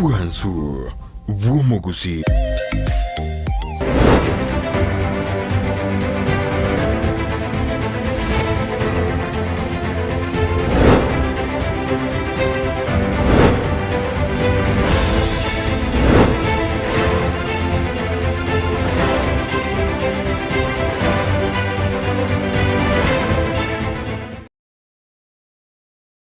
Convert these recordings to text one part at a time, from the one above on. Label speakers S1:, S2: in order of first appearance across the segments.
S1: Obwansu bw'omogusii.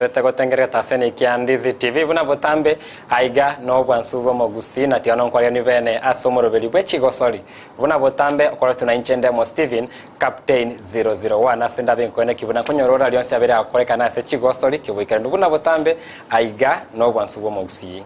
S2: Rete gotengerera ase kia Ndizi TV buna botambe aiga nobwansu bw'omogusii na tiga nonkwarigani bene ase omoroberi bwe chigosori buna botambe okoretwe na inche Ndemo Stephen Captain 001 ase ndabe nkoeneki buna nkonyorora rionsi abere agokorekana ase chigosori kiboikeranu buna botambe aiga nobwansu bw'omogusii.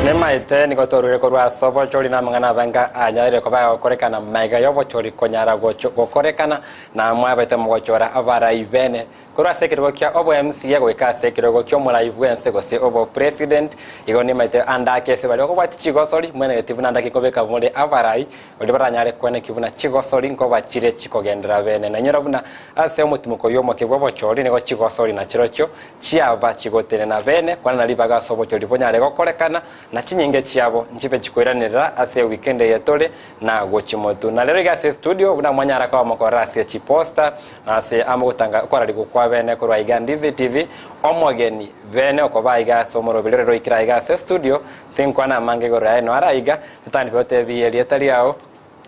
S2: Nemaete nigo twarure korwa ase obochori na amang'ana abange anyarire koba agokorekana magega y'obochori konyara gokorekana na mwabete mogochora abarai bene korwa ase ekerogo kia obo MCA goika ase ekerogo ki'omorai bw'ense gose obo president. Igo nimaete andake ase baria bakobwatia chigosori mwenegeti buna andake nkobeka more abarai baria baranyare kweneki buna chigosori nkoba chire chikogenderera bene. Nainyora buna ase omotimoko oyio omoke bw'obochori nigo chigosori nachirochio chiaba chigotenena bene kwanana ribaga ase obochori bonyare gokorekana na chinyinge chiabo nchibe chikoiranerera ase ewikendi eye tore na gochia motwe. Na rero iga ase estudio buna mwanyara koba mokorora ase chiposta na ase amogotanga okorarigwa kwa bene korwa iga Ndizi TV, omogeni bene okoba iga ase omoroberi rero oikire aiga ase estudio, tinkwana amange igoro yaye noara aiga, totandi gotebia erieta riao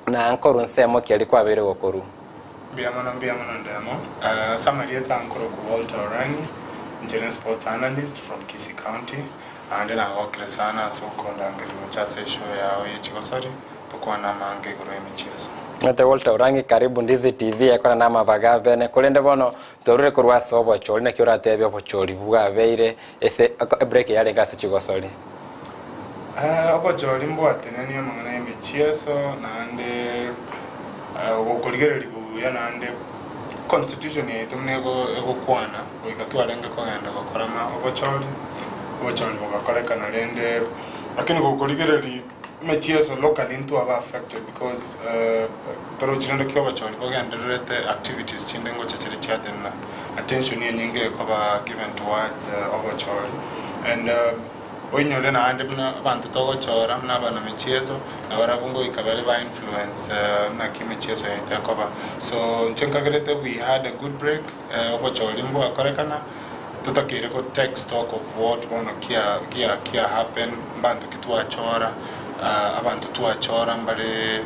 S2: na nkorwa nsemo ki aria kwabeire gokorwa.
S3: Mbuya mono mbuya mono Ndemo. Ase amarieta nkorokwa Walter Orangi, inche ne sports analyst from Kisii County. Naende nagokire sana ase okondangeria gocha ase eshow yao ye chigosori, tokwane amange igoro y'emichieso.
S2: Ng'ete Walter Orangi karibu Ndizi TV ekore na amabaga abene korende bono twarure korwa ase obochori naki oratebe obochori bwabeire ase ebreak yarenge ase chigosori.
S3: Obochori mbwatenenie amang'ana y'emichieso naende gokorigereria buya naende constitution yaito buna egokwana. Goika twarenge kogenda gokorama obochori, obochori bogakorekana rende, lakini gokorigereria emechieso locally ntwaba affected because torochi rende ki obochori bogendererete activities chinde ngocha chire chiatenena, attention enyinge ekoba given towards obochori and Oinyore naende buna abanto togochora buna abanamechieso, na barabwo ngoika bare ba influence naki emechieso yaito ekoba. So inche nkagerete we had a good break, obochori mbwakorekana, totakeire go take stock of what bono kia kia kia happen, mbanto ki twachora, abanto twachora mbare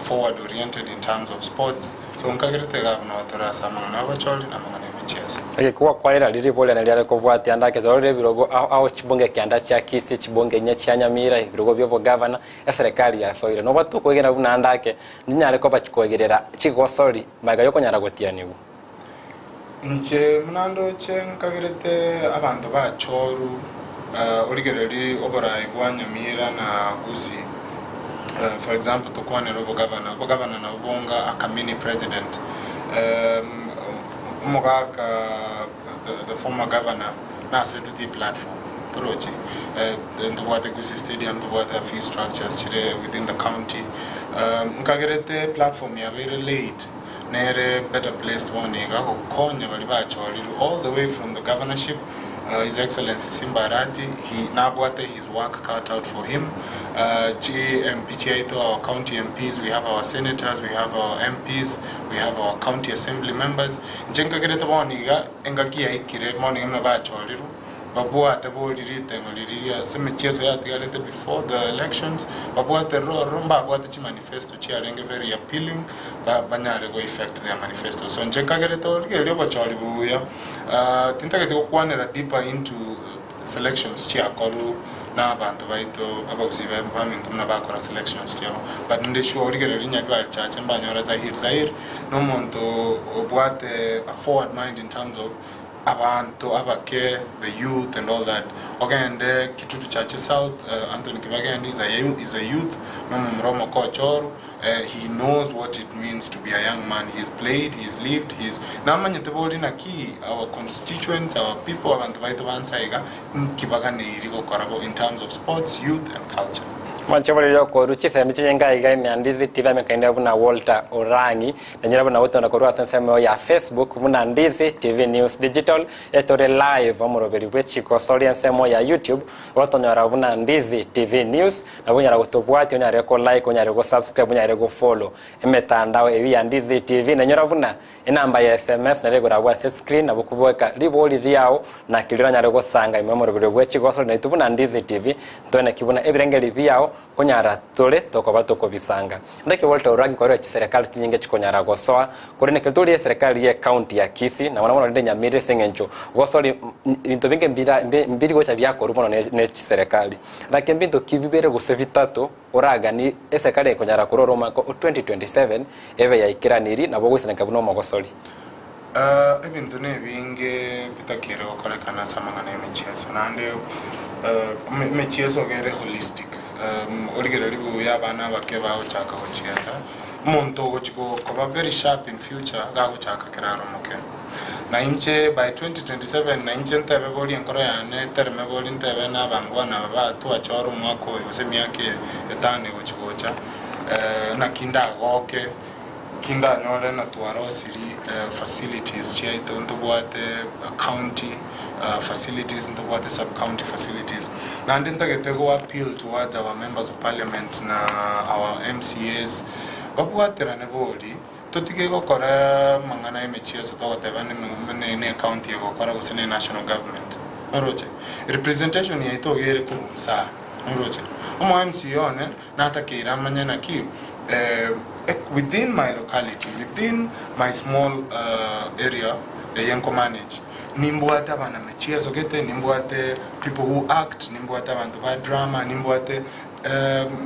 S3: forward oriented in terms of sports. So nkagerete iga buna tore ase amang'ana y'obochori na amang'ana y'emicheso.
S2: Egekuba kwarera riribo riane riare kobwatia ande ake torore ebirogo ao ao chibunge kianda chia Kisii, chibunge inye chia Nyamira, ebirogo bi'obogavana, eserekari yasoire. Noba tokwegena buna ande ake, ndinyare koba chikoegerera chigosori magega y'okonyara gotianigwa.
S3: Inche buna ndoche nkagerete abanto bachoru origererie oborai bwa Nyamira na Gusii. For example tokwanere obogavana, obogavana nabo bonga aka mini president. Omogaka the former governor nasetete eplatform toroche ntobwate Gusii stadium, ntobwate a few structures chire within the county. Nkagerete eplatform yabeire laid. Nere better placed bono iga gokonya baria bachorirwe all the way from the governorship His Excellency Simba Arati he nabwate his work cut out for him chi MP chiaito our county MPs we have our senators we have our MPs we have our county assembly members inche nkagerete bono iga engaki yaikire bono iga buna bachorirwe Babwate bori riteng'o riria ase emechieso yatigarete before the elections, babwate roro mbabwate chimanifesto chiarenge very appealing ba banyare go effect their manifesto. So inche nkagerete origereria obochori buya tintageti gokwanera deeper into selections chiakorwu na abanto baito abagusii ba baminto buna bakora selections chiabo but ninde sure origereria Nyaribari Chache mbanyora Zahir. Zahir nomonto obwate a forward mind in terms of Abanto abake, the youth and all that, ogende Kitutu Chache South, Anthony Kibagendi is a is a youth, nomomura omoke ochoru, He knows what it means to be a young man, he's played, he's lived, he's namanyete bori naki our constituents, our people, abanto baito ba nsa iga nki baganeiri gokora bo in terms of sports, youth and culture.
S2: Mwanche borere okorwa chisemi chinyinge aiga ime ya Ndizi TV amekaine buna Walter Orangi nanyora buna gotonda korwa ase ensemo ya Facebook buna Ndizi TV News Digital etore live omoroberi bwe chigosori ensemo ya YouTube gotonyora buna Ndizi TV News Nabo onyare gotobwatia, onyare ko like, onyare go subscribe, onyare go follow emetandao eyio ya Ndizi TV. Nainyora buna enamba ya SMS nere igoro abwo ase screen, nabo okobeka ribori riao na keria oranyare gosanga ime omoroberi bwe chigosori naitwe buna Ndizi TV ntoeneki buna ebirengeri biao konyara tore tokoba tokobisanga. Naki Walter Orangi korwa chiserekari chinyinge chikonyara gosoa korende ekero tore eserekari ye county ya Kisii na mono mono rende Nyamira ase eng'encho gosori ebinto binge mbira mbiri gocha biakorwa mono ne chiserekari. Naki ebinto ki bibere gose bitato oraganie eserekari ekonyara korwa ore omwaka o 2027 ebe yaikeraniri nabo ogoisaneka buna omogosori?
S3: Ebinto nebinge bitakeire gokorekana ase amang'ana y'emechieso naende emechieso iga ere holistic. Origererie buya abana abake bagochaka gochiesa, omonto ogochi koba very sharp in future iga agochaka kera are omoke. Na inche by 2027 na inche ntebe bori enkoro yane etereme bori ntebe na abangwana aba batwachore omwaka oyo gose emiaka eye etano egochi gocha naki ndagoke ki ndanyore na twarosiri facilities chiaito ntobwate county facilities ntobwate sub county facilities naende ntagete go appeal towards our members of parliament na our MCAs babwaterane bori Totige gokora amang'ana y'emechieso togoteba ne county egokora gose ne national government. Noroche? Representation yaito iga ere korwa inse aa. Noroche? Omo MCA one natakeire amanye naki within my locality, within my small area eye nko manage, nimbwate abanamechieso gete, nimbwate people who act, nimbwate abanto ba drama, nimbwate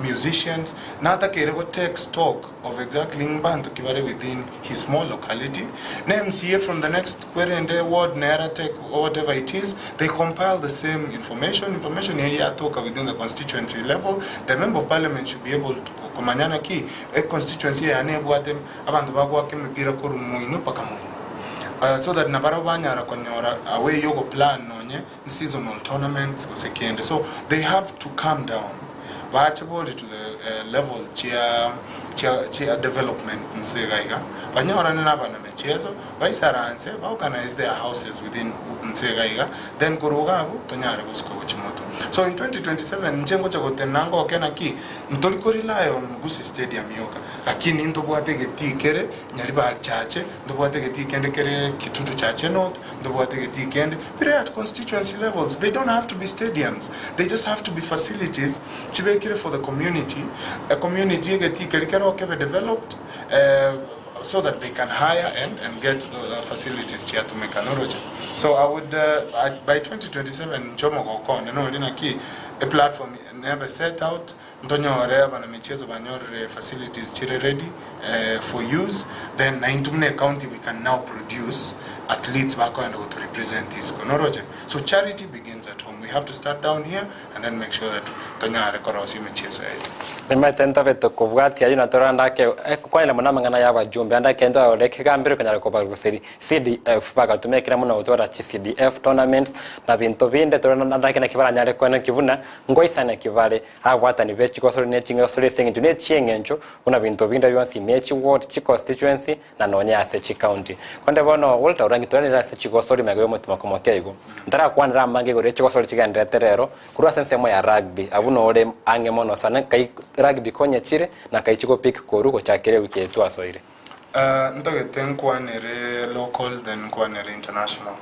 S3: musicians, natakeire go take stock of exactly mbanto ki bare within his small locality, na MCA from the next kwerende ward nere take or whatever it is, they compile the same information, information eye yatoka within the constituency level, the member of parliament should be able to komanya naki e constituency yane ebwate abanto bagoaka emepira korwa moino mpaka moino, so that nabarabwo banyara konyora a way yogo plan nonye seasonal tournaments gose kende so they have to come down bache bori to the level chia chia chia development nse iga iga banyorane na abanamicheso baisaranse ba organize their houses within nse iga iga then korwa iga abwo tonyare gosuka gochia motwe so in 2027 inche ngocha gotenena ngoke naki ntori ko rely on Gusii stadium yoka lakini ntobwate egetii kere Nyaribari chache ntobwate egetii kende kere Kitutu chache north ntobwate egetii kende Bire at constituency levels, they don't have to be stadiums, they just have to be facilities chibekire for the community, a community egetii keria kero kebe developed so that they can hire and and get the facilities chiatumeka noroche. So I would by 2027 inche omogoko one nori naki eplatform nebe set out Ntonyore abanamicheso banyorire facilities chire ready for use then naintwe buna ecounty we can now produce athletes bakoenda goto represent isiko noroche? So charity begins at home we have to start down here and then make sure that tonyare korosia emicheso yaito.
S2: Nimanyete ntobe tokobwatia ayio na torande ake kwanera mono amang'ana ya abajumbe ande ake ntorore ekegambero konyara kobaruseria CDF bagatumekera mono gotwara chi CDF tournaments na binto binde torore ande ake naki baranyare koena ki buna ngoisana ki bare Abwatani be chigosori ne ching'osori ase engencho ne chi'engencho, buna binto binde bionsi ime ye chiward, chiconstituency, na nonya ase chicounty. Korende bono, Walter Orangi toranire ase chigosori magega y'omotima komokia igo. Ntarakwanera amange igoro ye chigosori chigendererete rero, korwa ase ensemo ya rugby, abwo nore ang'e mono sana, nkai rugby konya chire, na nkai chigopick korwa gochakera ewiki eye twasoire.
S3: Ntagete nkwanere local then nkwanere international.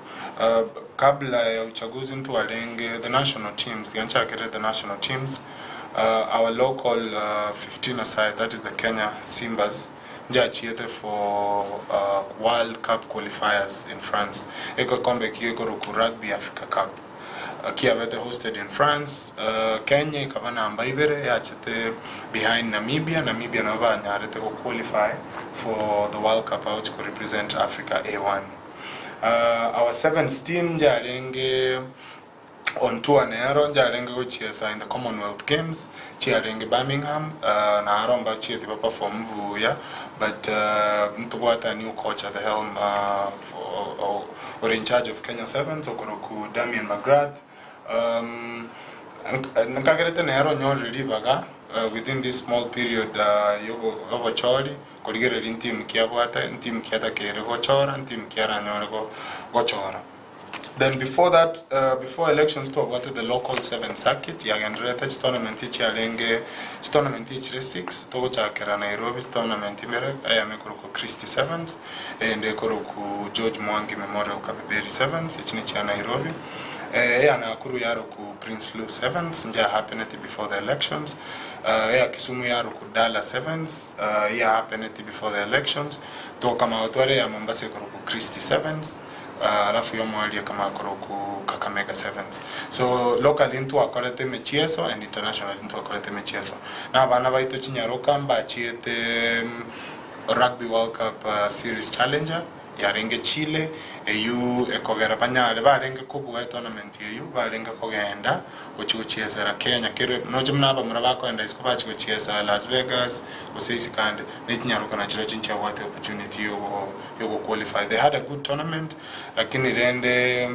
S3: Kabla ya uchaguzi ntwarenge the national teams, tiga nchakerere the national teams, our local 15 aside that is the Kenya Simbas njachiete for World Cup qualifiers in France, egekombe eki gekorokwa Rugby Africa Cup. Kiabete hosted in France, Kenya ekaba namba ibere yachete behind Namibia, Namibia nabo banyarete go qualify for the World Cup agochi ko represent Africa A1. Our sevens team yarenge On tour nero njarenge gochiesa in the Commonwealth Games chiarenge Birmingham naro mbachieti ba perform buya but ntobwate a new coach at the helm ore in charge of Kenya Sevens okorokwa Damian McGrath nkagerete nere onyorire ribaga within this small period yobochori korigereria ntimu ki abwate ntimu ki atakeire gochora ntimu ki aranyore gochora. Then before that, before elections twabwate the local seven circuit yagendererete chitournament chiarenge chitournament echire six togochakera Nairobi chitournament ibere eyemo ekorokwa Christie Sevens eyende ekorokwa George Mwangi Memorial Kabeberi Sevens echi nechia Nairobi eya Nakuru yarokwa Prince Lou Sevens nja happeneti before the elections eya Kisumu yarokwa Dala Sevens ya happeneti before the elections tokama gotwara eya Mombasa ekorokwa Christie Sevens. Alafu yomoerio ekamanya korokwa Kakamega Sevens. So locally ntwakorete emechieso and internationally ntwakorete emechieso. Na abana baito chinyaroka mbachiete Rugby World Cup Series Challenger yarenge Chile, eyio ekogera banyare barenge kobua etournament eyio barenge kogenda gochia gochiesera Kenya kere noche buna abamura bakoenda isiko bachia gochiesa Las Vegas gose isiko ande, ne chinyaroka nachirochio nchiabwate opportunity yogo yogo qualify. They had a good tournament lakini rende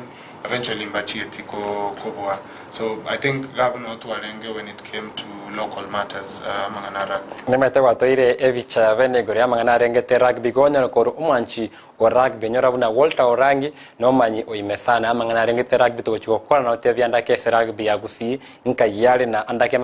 S3: eventually mbachieti kobua so I think iga abwo noo twarenge when it came to local matters amang'ana a rugby.
S2: Nimanyete gwatoire ebicha ya bene igoro y'amang'ana arengete rugby gonyora korwa omwanchi o rugby onyora buna Walter Orangi nomanyi oime sana amang'ana arengete rugby togochia gokwana na otebia andake ase rugby ya Gusii nkai are na andake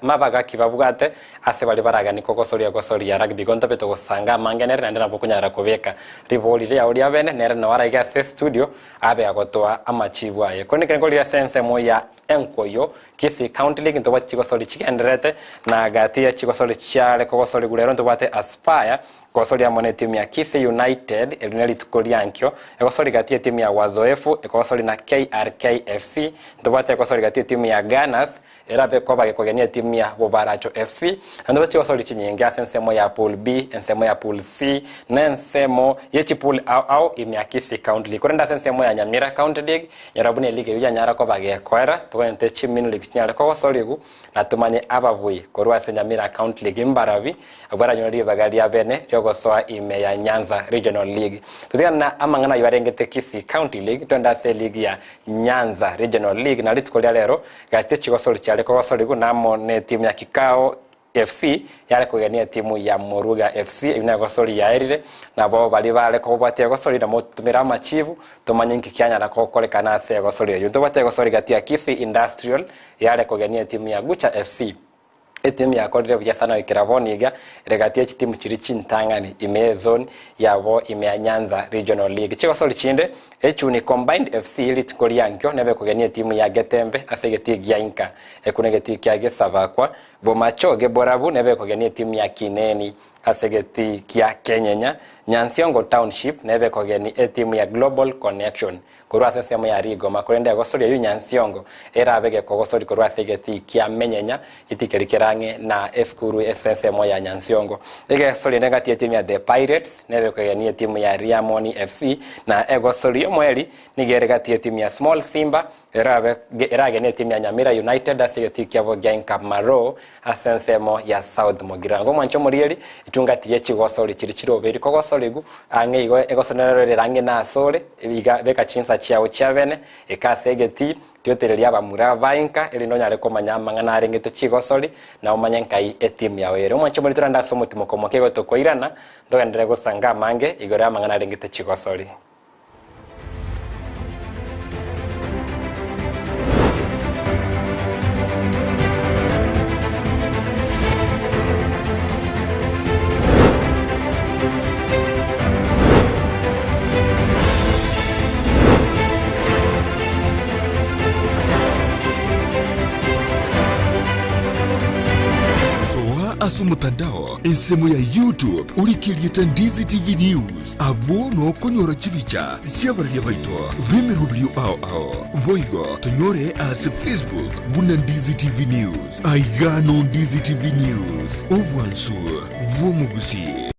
S2: mabaga ki babwate Ase baria baraganie kogosoria gosoria rugby igo ntobe togosanga amange nere naende nabo okonyara kobeka ribori riao ria bene nere nao araiga ase estudio abe agotoa amachibu aye. Korende ekero nkorire ase ensemo ya enkoyo Kisii County League ntobwate chigosori chigendererete na gati ye chigosori chiare kogosorigwa rero ntobwate Aspire Gosori amo netimu ya Kisii United, eri nerituko riankio, egosori gati yetimu ya Wazoefu, ekogosori na KRK FC, ntobwate egosori gati yetimu ya Gunners, Erabe koba gekogenia etimu ya Bobaracho FC, naende bachigosori chinyinge ase ensemo ya Pool B, ensemo ya Pool C, na ensemo ye chipool ao ao ime ya Kisii County League. Korende ase ensemo ya Nyamira County League, nyora buna eligi eyio yanyara koba gekoera, togwenerete chimini league chinyare kogosorigwa, na tomanye ababui korwa ase Nyamira County League mbarabi abwo baranyore ribaga ria bene riogosoa ime ya Nyanza Regional League. Totigane na amang'ana ayio arengete Kisii County League, twende ase eligi ya Nyanza Regional League, na rituko ria rero Gati chigosori chiare kogosorigwa na amo netimu ya Kikao FC yare kogenia etimu ya Moruga FC. Eyio negosori yaerire, nabo baria bare kobwatia egosori namotumere amachibu tomanye inki kianyara gokorekana ase egosori eyio. Ntobwate egosori gati ya Kisii Industrial yare kogenia etimu ya Gucha FC. Etimu yakorire buya sana goikera bono iga ere gati ye chitimu chiria chintang'ani ime ye zone yabo ime ya Nyanza Regional League. Chigosori chinde, Echuni Combined FC rituko riankio nebe ekogenia etimu ya Getembe ase egetii gia Inka. Ekio negetii kia Gesabakwa. Bomachoge Borabu nebe ekogenia etimu ya Kineni ase egetii kia Kenyenya. Nyansiongo Township nebe ekogeni etimu ya Global Connection Korwa ase ensemo ya rigoma, korende egosoria eyio nyansiongo erabe gekogosoria korwa ase egetii kia menyenya, getii keria kere ang'e na esukuru ase ensemo ya nyansiongo. Egesoria ende ngati y'etimu ya The Pirates nebe ekogenia etimu ya Riamoni FC, na egosoria y'omoerio nigo ere gati y'etimu ya Small Simba erabe eragenie etimu ya Nyamira United ase egetii kiabo gia Inkamaroo Ase ensemo ya South Mugirango omwancho omorieri, echungati ye chigosori chiria chirobeiri kogosorigwa, ang'e igo egosonererwa erere ang'e nasore, iga beka chinsa chiao chia bene, ika ase egetii, tiotereria abamura ba inka, erinde onyare komanya amang'ana arengete chigosori, na omanye nkai etimu yao ere. Omwancho omorieri torende ase omotimoko omoke igo tokoirana, ntogenderere gosanga amange igoro y'amang'ana arengete chigosori.
S1: Soa ase omotandao ensemo ya YouTube orike erieta Ndizi TV News. Abwo nokonyora chibicha chi'abareria baito b'emeroberio ao ao. Boigo tonyore ase Facebook buna Ndizi TV News. Aiga no Ndizi TV News, obwansu bw'omogusii.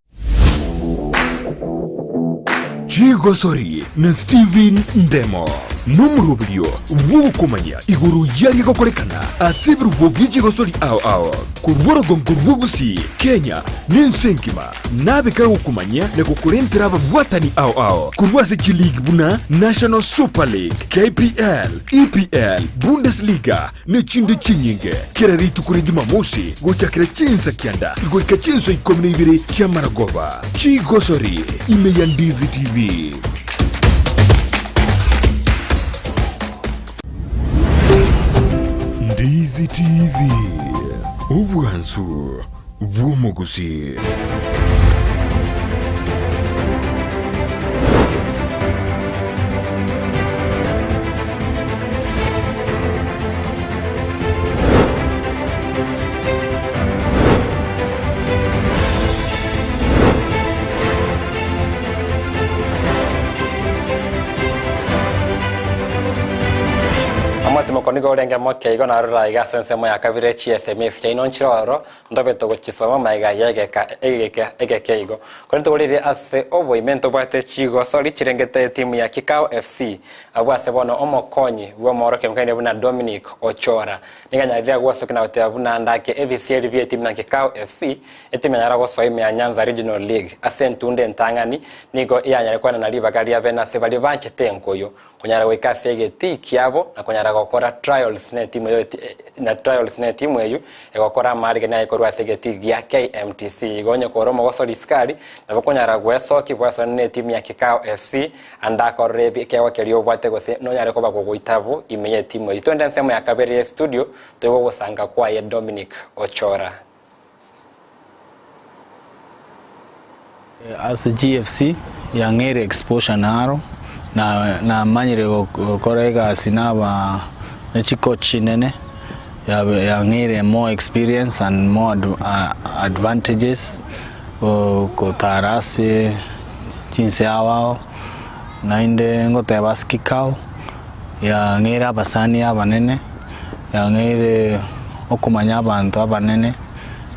S1: Chigosori na Steven Ndemo. Nomoroberio bw'ogokomanya igoro y'aria gokorekana ase ebirubo bie chigosori ao ao, korwa orogongo rwa Gusii, Kenya, na ense engima, nabe kagokomanyia na gokorentera ababwatani ao ao korwa ase chiligi buna National Super League, KPL, EPL, Bundesliga, ne chinde chinyinge, kera rituko ria Jumamosi gochakera chinsa kianda goika chinsa ikomi na ibere chi'amaragoba. Chigosori ime ya Ndizi TV. Ndizi TV, obwansu bw'omogusi.
S2: Omotimoko nigo orenge moke igo narora iga ase ensemo ya kabere chi'SMS chiaino nchire ororo Ntobe togochisoma magega y'egeka egeke egeke igo. Korende togoreire ase oboime ntobwate chigosori chirengete etimu ya Kikau FC abwo ase bono omokonyi bw'omoorokia mokaine buna Dominic Ochora nigo anyarire gwosokia na goteba buna ndake ebisieri bi'etimu ya Kikau FC etimu yanyara gosoa ime ya Nyanza Regional League ase entunda entang'ani nigo yanyare koenana ribaga ria bene ase baria banchete enkoyo Konyara goika ase egetii kiabo na konyara gokora trials netimu eyo na trials netimu eyio egokora amaarigani aye korwa ase egetii gia KMTC. Igo onye kore omogosori isikari nabo okonyara gwesokia bwesone netimu ya Kikao FC ande akorore ebi ekeegwa keria obwate gose nonyare koba kogoita abwo ime yetimu eyio. Twende ensemo ya kabere ye studio toigwe ogosanga kwaye Dominic Ochora.
S4: Ase GFC yang'eire exposure naro, na namanyire gokora egasi na aba ne chicoach chinene, yang'eire more experience and more advantages gotara ase chinse ao ao, naende ngoteba ase kikao. Yang'eire abasani abanene, yang'eire okomanya abanto abanene,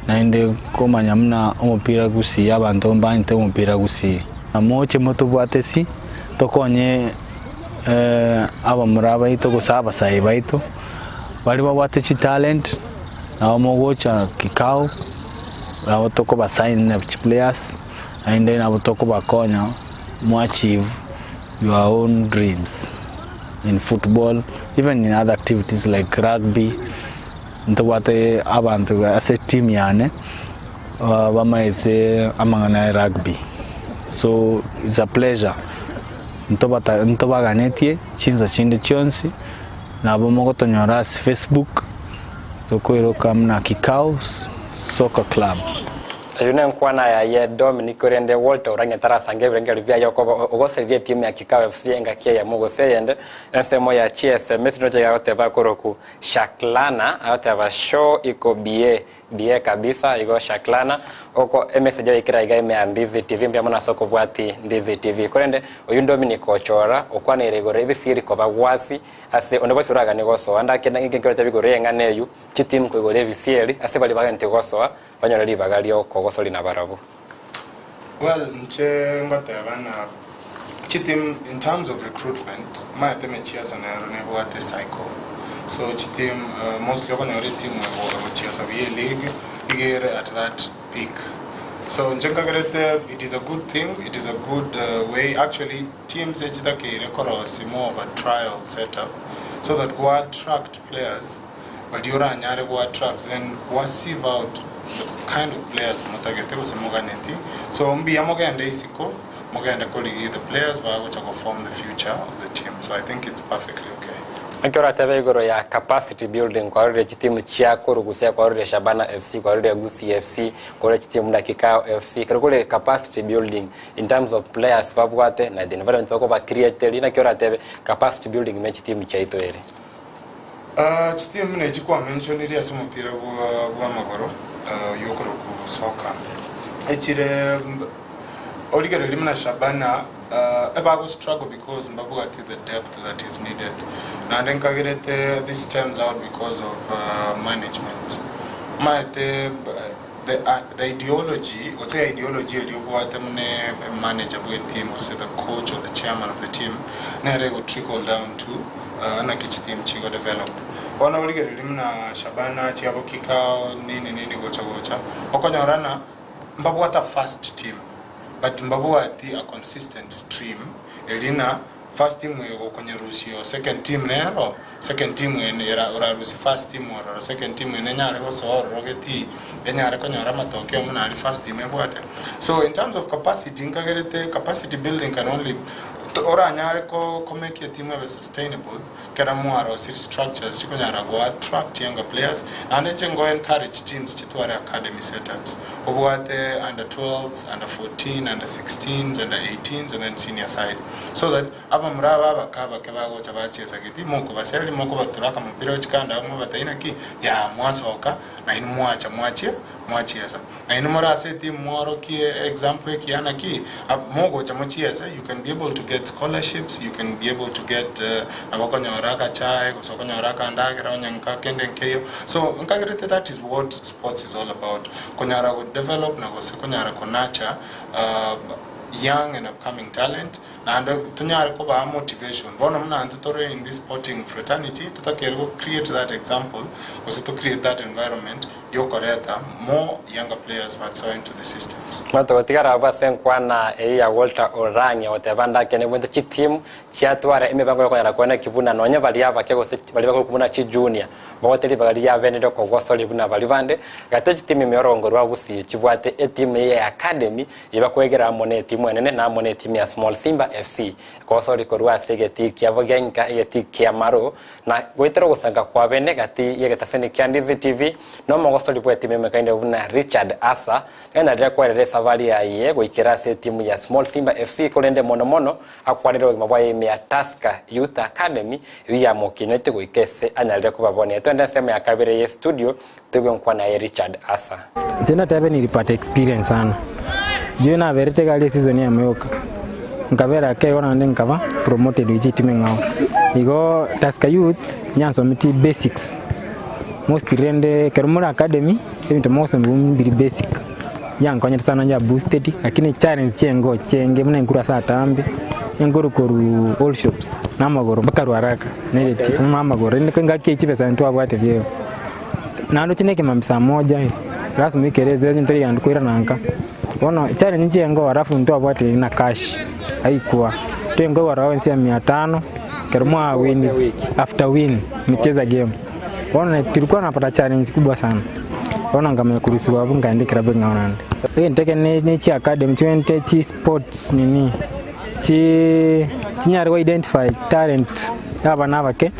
S4: naende komanya buna omopira gusii abanto mbanchete omopira gusii. Moche motobwate si, tokonye abamura baito gose abasae baito, baria babwate chitalent, nabo mogocha kikao, nabo tokobasign na chiplayers, naende nabo tokobakonya moachieve. your own dreams in football even in other activities like rugby ntobwate abanto ase team yane bamaete amang'ana ya rugby so it's a pleasure ntobata ntobaganetie chinsa chinde chionsi nabo mogotonyora ase facebook tokoiroka muna Kikau soccer club.
S2: Eyio nenkwana yaye Dominic korende Walter Orange tarasange ebirengererio biaye okoba ogoseririe etimu ya Kikau FC engaki eyemo gose eyende ensemo ya chiSMS ndoche gagoteba koroku Shaklana agoteba show iko bie bie kabisa igo Shaklana oko emessage oikera iga ime ya Ndizi TV mbuya mono ase okobwati Ndizi TV korende oyio Dominic Ochora okwaneire igoro ebisiri koba gwasi ase onde bwensi oraganie gosoa ndake ngekerete bigoro y'eng'ana eyio chitimu koigora ebisieri ase baria baganeti gosoa Banyore ribaga ri'okogosoria nabarabwo.
S3: Well inche ngoteba ng'a chiteam in terms of recruitment omanyete emechiaso nero nebwate ecycle so chiteam mostly okonyora etimu egochiesa buya eleague iga ere at that peak so inche nkagerete it is a good thing it is a good way actually teams echitakeire korosia more of a trial set up so that go attract players Baria oranyare go attract then gwa sieve out the kind of players motagete gose moganeti so mbuya mogende isiko mogende korigia the players bagocha go form the future of the team so I think it's perfectly okay.
S2: Naki oratebe igoro ya capacity building kwarorire chitimu chia korwa gusii kwarorire Shabana FC kwarorire Gusii FC kwarorire chitimu buna Kikao FC ekero kore capacity building in terms of players babwate na the environment bakoba createri naki oratebe capacity building me chitimu chiaito ere.
S3: Chitimu buna echi kwamentionire ase omopira bw'amagoro oyio okorokwa soccer, echire origererie buna Shabana ebago struggle because mbabwati the depth that is needed. Naende nkagerete this stems out because of management. Omanyete. the uh, the ideology gose ideology eria obwate buna manager bwe team gose the coach or the chairman of the team nere ego trickle down to uh, naki chiteam chigo develop. Bono origereria buna Shabana chiabo kikao nini nini gocha gocha okonyorana mbabwate a first team but mbabwati a consistent stream eri na first team eye gokonyerusia oo second team nero second team eye era orarusie first team ororo second team eye nenyare gosoa ororo getii enyare konyora amatokeo buna aria first team ebwate. So in terms of capacity nkagerete capacity building can only oranyare ko komake etimu ebe sustainable Kera mwarosirie structures chikonyara go attract younger players naende inche ngo encourage teams chitware academy setups obwate under 12s, under 14, under 16s, under 18s and then senior side so that abamura aba abake abake bagocha bachiesa geti mokobaseri mokobatura akamopira gochia kando abwo mwabatebia naki yaa mwasoka nainwe mwacha mwachia mwachiesa. Nainwe more ase etimu mworokie example ekiya naki mogocha mochiese you can be able to get scholarships, you can be able to get nabo okonyora agachae gose okonyora akandagera onye nka kende nkeiyo. So nkagerete that is what sports is all about, konyara go develop na gose konyara ko nurture young and upcoming talent. Naende tonyare kobaa motivation. Bono buna intwe tore in this sporting fraternity, totakeire go create that example, gose to create that environment yokoreta more younger players batsoe into the systems.
S2: Bono togotigara abwo ase enkwana eyio ya Walter Orangi ogoteba ndake nebwate chitimu chiatwara emebango yokonyara koena ki buna nonye baria abake gose baria bakorokwa buna chijunior bagote ribaga riabene riokogosoria buna baria bande. Gati chitimu ime orogongo rwa Gusii chibwate etimu eye ya academy Eyio bakwegera amo netimu enene na amo netimu ya Small Simba FC, ekogosoria korwa ase egetii kiabo gia inka egetii kia Maro, na goetera ogosanka kwa bene gati y'egetaseni kia Ndizi TV na omogosori bw'etimu emekaine buna Richard Asa, nanyarire kwerera esabari yaye goikera ase etimu ya Small Simba FC korende mono mono akwanire obogima bwaye ime ya Tusker Youth Academy eyio yamokinetie goika ese anyarire kobabonia. Twende ensemo ya kabere ye studio Toigwe enkwana yaye Richard Asa.
S5: Inche ndatebe nilipata experience sana juu naberete iga aria eseason eyemo yoka nkabera ake igo naende nkaba promoted gochia etimu eng'ao. Igo Tusker Youth nyansometie basics mostly rende ekero more academy ebinto mogosomigwa mbiri basic yankonyete sana ya boosted lakini challenge chiengo chienge buna enkuru ase atambe enkuru korwa all shops na amagoro mpaka Ruaraka nereti amagoro rende engaki eye chibesa ntwabwate biegwa. Naroche nekemambia saa moja lasima oikere ezoezi ntari genda koirana nka. Bono challenge chiengo alafu ntwabwate na cash aikwa twengo allowance ya mia tano ekero mwa win after win mcheza game. Bono tulikuwa napata challenge kubwa sana bono nkamanya korusiwa abwo nkaenda ekerabu ekeng'ao naende. Egento eke ne chi academy chimente chi sports nini chi chinyare go identify talent ya abana abake.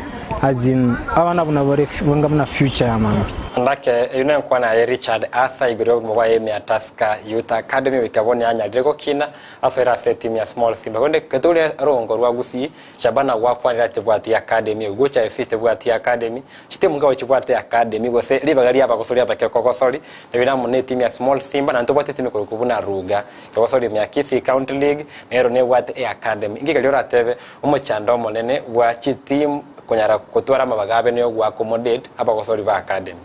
S5: As in, abana abwo nabo bare banga buna future ya mambia.
S2: Ndake eyio nenkwana yaye Richard Asa igoro y'obogima bwaye ime ya Tusker Youth Academy goika bono yanyarire gokina asoire ase etimu ya Small Simba korende ketore rogongo rwa Gusii Shabana gwakwanire tebwati academy Ogucha FC tebwati academy chitimu nkabo chibwate academy gose ribaga riabagosori abake kogosori nabio amo ne etimu ya Small Simba naende tobwate etimu ekorokwa buna Ruga ekogosori ime ya Kisii County League nero nebwate eacademy inki keria oratebe Omochando omonene bwa chitimu konyara gotwara amabaga abe nigo gwa accommodate abagosori ba academy.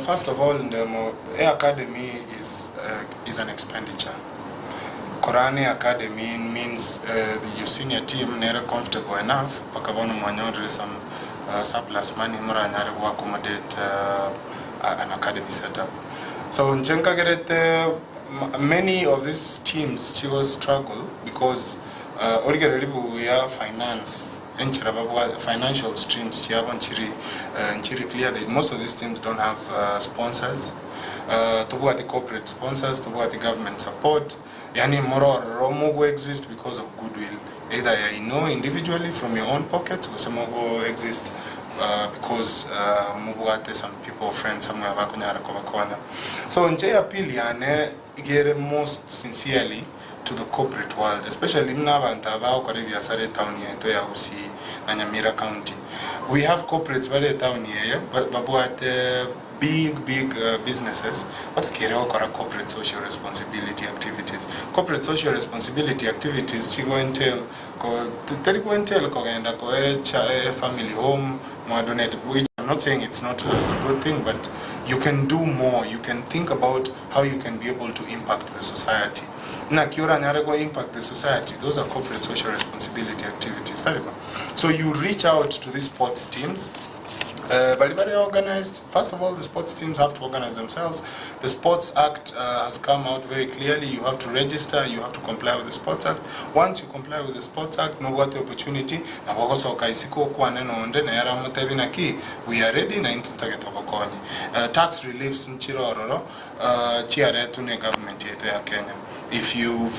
S3: First of all ndemo e academy is is an expenditure. Korana e academy means your senior team nere comfortable enough mpaka bono mwanyorire some surplus money moranyare go accommodate an academy setup. So inche nkagerete Many of these teams chigo struggle because origereria buya finance enchera babwate financial streams chiabo nchiri nchiri clear they, most of these teams don't have sponsors tobwati corporate sponsors tobwati government support yaani morororo mogo exist because of goodwill either ya inwe individually from your own pockets gose mogo exist because mobwate some people friends somewhere bakonyara kobakonya. So inche appeal yane iga ere most sincerely to the corporate world especially buna abanto aba bagokora ebiasara etown yaito ya Gusii na Nyamira county. We have corporates bare etown eye babwate big big businesses batakeire gokora corporate social responsibility activities. Corporate social responsibility activities chigo entail ko teri go entail kogenda koe cha efamily home mwa donate which I'm not saying it's not a good thing but You can do more, you can think about how you can be able to impact the society. Naki oranyare go impact the society? Those are corporate social responsibility activities. Tari bo? So you reach out to these sports teams, baria bare organized, first of all the sports teams have to organize themselves. The Sports Act has come out very clearly, you have to register, you have to comply with the Sports Act. Once you comply with the Sports Act, nobwate opportunity, nabo ogosoka isiko okwane nonde nere amotebie naki, we are ready na intwe ntotagete obokonyi. Tax reliefs nchire ororo, chiaretwe ne government yaito ya Kenya. If you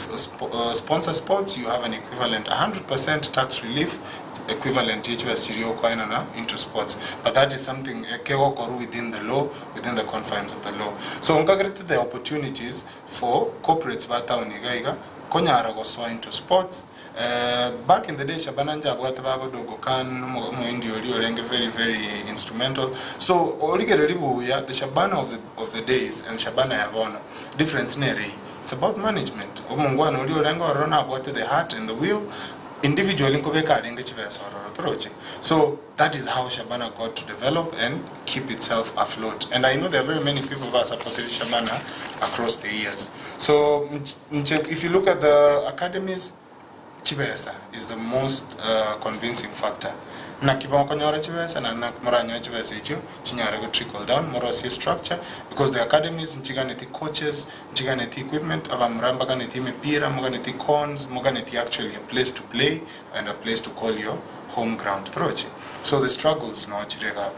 S3: sponsor sports, you have an equivalent 100% tax relief equivalent ye chibesa chiria okoenana into sports. But that is something kegokorwa within the law, within the confines of the law. So nkagerete the opportunities for corporates ba town iga iga konyara gosoa into sports. Back in the day Shabana njabwate baba Dogo Khan omohindi oria orenge very very instrumental. So origereria buya the Shabana of the, of the days and Shabana ya bono difference nere eyio. It's about management. Omongwana oria orenge ororo nabwate the heart and the will individually nkobeka arenge chibesa ororo toroche. So that is how Shabana got to develop and keep itself afloat. And I know there are very many people who have supported Shabana across the years. So if you look at the academies, chibesa is the most convincing factor. Naki bokonyora chibesa na naki moranyore chibesa echio chinyare go trickle down morosie structure because the academies nchiganeti coaches, nchiganeti equipment, abamura mbaganeti emepira, moganeti cones, moganeti actually a place to play and a place to call your home ground torochi. So the struggles noo chire iga.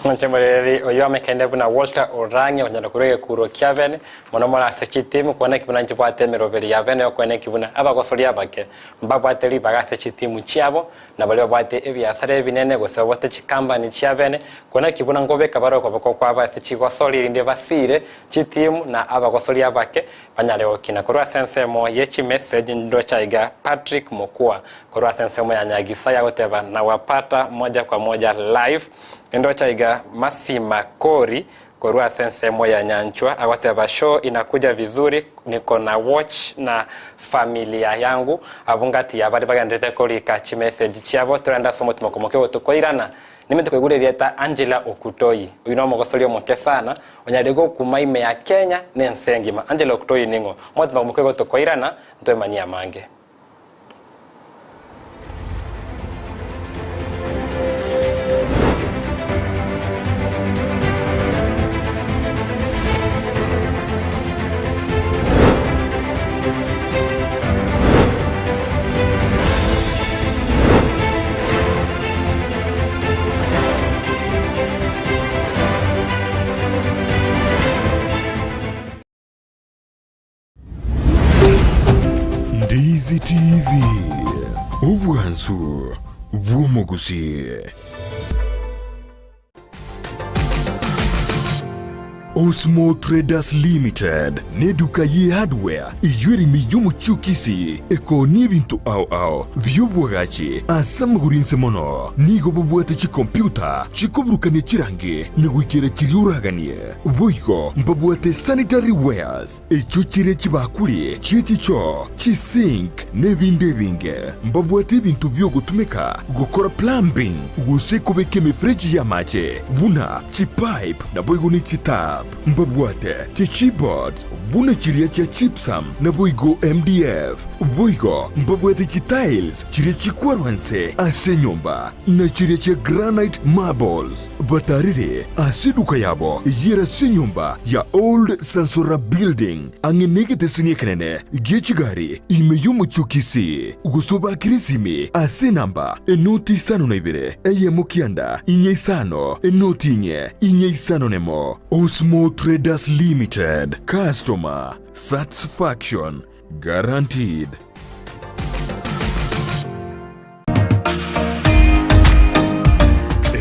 S2: Inche morereri oyio amekaine buna Walter Orange onyara korwa egekuro kia bene, mono mono ase chitimu, kwana eki buna nchibwate emeroberi ya bene okwana eki buna abagosori abake mbabwate ribaga ase chitimu chiabo, na baria babwate ebiasara ebinene gose babwate chikambani chia bene, kwana eki buna nkobeka bare okoboko kwabo ase chigosori erinde basire chitimu na abagosori abake banyare gokina. Korwa ase ensemo ye chimessage ndocha iga Patrick Mokua korwa ase ensemo ya Nyagisaya agoteba nawapata moja kwa moja live. Nindocha iga Mercy Makori korwa ase ensemo ya Nyanchwa agoteba show inakuja vizuri niko na watch na familia yangu. Abwo ngati ya baria bagenderete korika chimessage chiabo torende ase omotima komokia ogotokoirana. Nimanyete koigwa erieta Angela Okutoyi. Oyio nomogosori omoke sana onyarire gokuma ime ya Kenya na ense engima. Angela Okutoyi ning'o? Omotima komokia ogotokoirana ntwemanyie amange.
S1: Ndizi TV, obwansu bw'omogusi. Osmo Traders Limited neduka ye hardware eyio ere ime y'omochie o Kisii ekoonia ebinto ao ao bi'obwagachi ase amagoro inse mono. Nigo bobwate chikompyuta chikoburukania chirangi na goikera chiria oraganie. Boigo mbabwate sanitary wares, echio chire chibakuri chie chichoo, chisink, na ebinde ebinge. Mbabwate ebinto bi'ogotumeka gokora plumbing gose kobeka emefereji y'amache buna chipipe naboigo ne chitap. Mbabwate chichipboards buna chiria chia gypsum naboigo MDF. Boigo mbabwate chitiles chiria chikwarwa nse ase enyomba na chiria chia granite marbles. Batarire ase eduka yabo eyere ase enyomba ya Old Sansora Building ang'e negeteseni ekenene gie chigari ime y'omochie o Kisii, gose obakire esimi ase enamba enoti isano na ibere eyemo kianda inye isano enoti inye inye isano nemo. Osmo Traders Limited, Customer Satisfaction Guaranteed.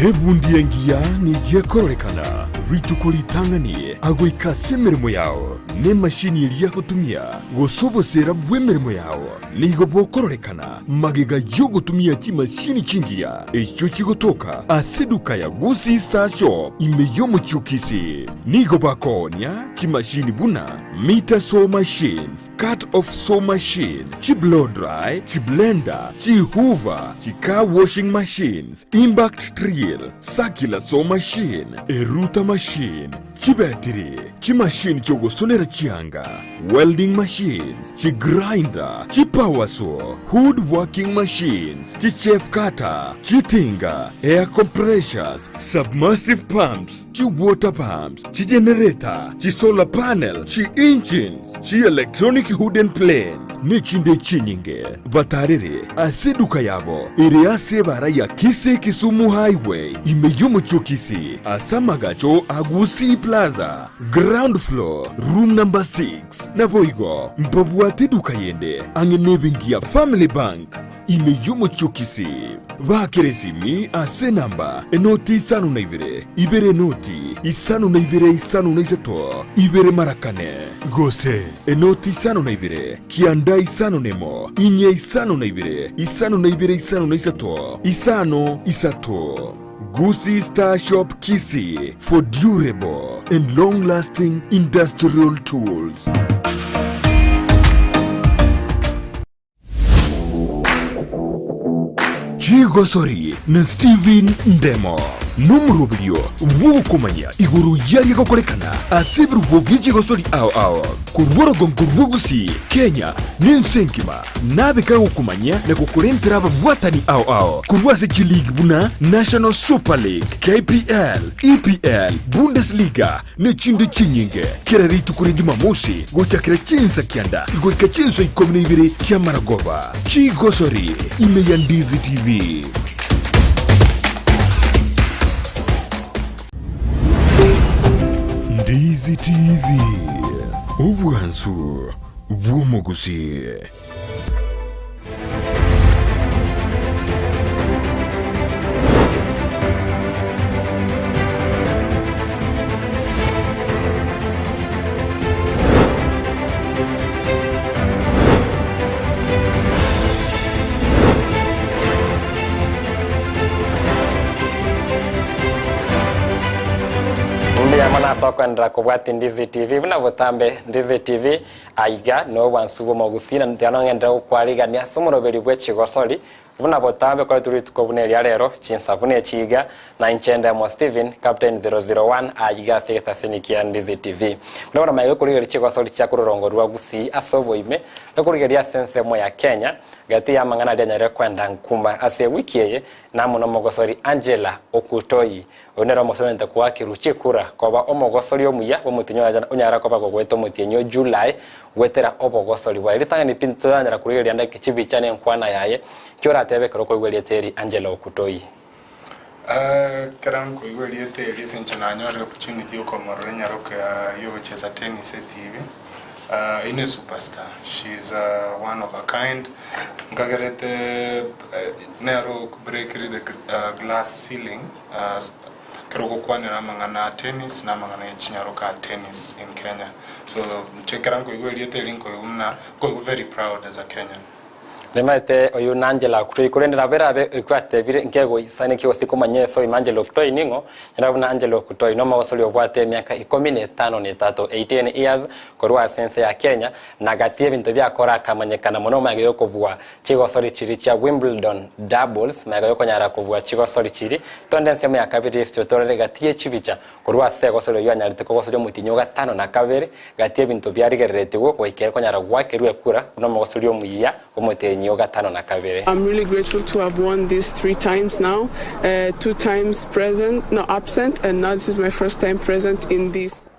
S1: Ebundi engiya nigo ekororekana rituko ritang'ani agoika ase emeremo yao. Nemashini eria agotumia gose obosera bw'emeremo yao nigo bokororekana magega y'ogotumia chimashini chingiya echio chigotoka ase eduka ya Gusii Star Shop ime y'omochie o Kisii. Nigo bakoonia chimashini buna meter saw machines, cut off saw machine, chi blow dry, chi blender, chi hoover, chi car washing machines, impact drill, circular saw machine, eruta machine, Chibetiri, chimashini chi'ogosonera chianga, welding machines, chigrinder, chipower saw, wood working machines, chichaff cutter, chitinga, air compressors, submersive pumps, chiwater pumps, chigenerator, chisolar panel, chi-engines, chi-electronic wooden plane, nechinde chinyinge. Batarere ase eduka yabo ere ase ebara ya Kisii Kisumu Highway ime y'omochie o Kisii ase amagacho a Gusii Plaza, ground floor, room number 6. Naboigo mbabwate eduka yende ang'e nebenki ya Family Bank ime y'omochie o Kisii. Baakere esimi ase enamba enoti isano na ibere, ibere enoti, isano na ibere isano na isato, ibere mara kane, gose enoti isano na ibere, kianda isano nemo, inye isano na ibere, isano na ibere isano na isato, isano isato. Gusii Star Shop Kisii for durable and long lasting industrial tools. Chigosori na Stephen Ndemo nomoroberio bw'ogokomanya igoro y'aria gokorekana ase ebirubo bie chigosori ao ao korwa orogongo rwa Gusii, Kenya na ense engima nabe kagokomanyia na gokorentera ababwatani ao ao korwa ase chiligi buna National Super League, KPL, EPL, Bundesliga ne chinde chinyinge kera rituko ria Jumamosi gochakera chinsa kianda goika chinsa ikomi na ibere chi'amaragoba. Chigosori ime ya Ndizi TV. Ndizi TV, obwansu bw'omogusi.
S2: Mbuya mono ase okoenderera kobwatia Ndizi TV buna botambe Ndizi TV Aiga nobwansu bw'omogusii, na tiga nong'enderere gokwarigania ase omoroberi bwe chigosori, buna botambe koretwe rituko buna eria rero, chinsa buna echi iga, na inche Ndemo Stephen, Captain 001, aiga ase egetaseni kia Ndizi TV. Buna bono maiga okorigereria chigosori chia kororongo rwa Gusii ase oboime, tokorigereria ase ensemo ya Kenya, gati y'amang'ana aria anyarire kwenda nkuma ase ewiki eye, namo nomogosori Angela Okutoyi, Oyio nere omosemente koakerwa chikura koba omogosori omuya bw'omotienyi oye onyare koba gogoeta omotienyi o July goetera obogosori bwaye. Ritang'ani pi ntoranyara korigereria ande chibicha na enkwana yaye, ki oratebe ekero okoigwa erieta eri Angela Okutoyi?
S3: Ekero nkoigwa erieta eri ase inche nanyorire opportunity yokomorora enyaroka yogochesa tennis etibi, Eyio ne superstar, she is one of a kind, nkagerete nere obreakire the glass ceiling ekero ogokwanera amang'ana a tennis na amang'ana ya chinyaroka a tennis in Kenya. So inche ekero nkoigwa erieta eri nkoigwa buna nkoigwa very proud as a Kenyan.
S2: Nimaete oyio n'Angela Okutoi, korende nabo erabe ekio atebire nkegoisanekia gose komanya ase oime Angela Okutoi ning'o, nyora buna Angela Okutoi nomogosori obwate emiaka ikomi na etano na etato, 18 years, korwa ase ense ya Kenya, na gati ebinto biakora akamanyekana mono magega yokobua chigosori chiria chia Wimbledon doubles, magega yokonyara kobua chigosori chiria tonde ensemo ya kabere y'esitio torore gati ye chibicha korwa ase egosori oyio anyarete kogosoria omotienyi o gatano na kabere Gati ebinto biarigereretigwe goika ere konyara goakerwa ekura buna omogosori omuya bw'omotenyi o gatano na kabere.
S6: I'm really grateful to have won this three times now, two times present, no absent, and now this is my first time present in this.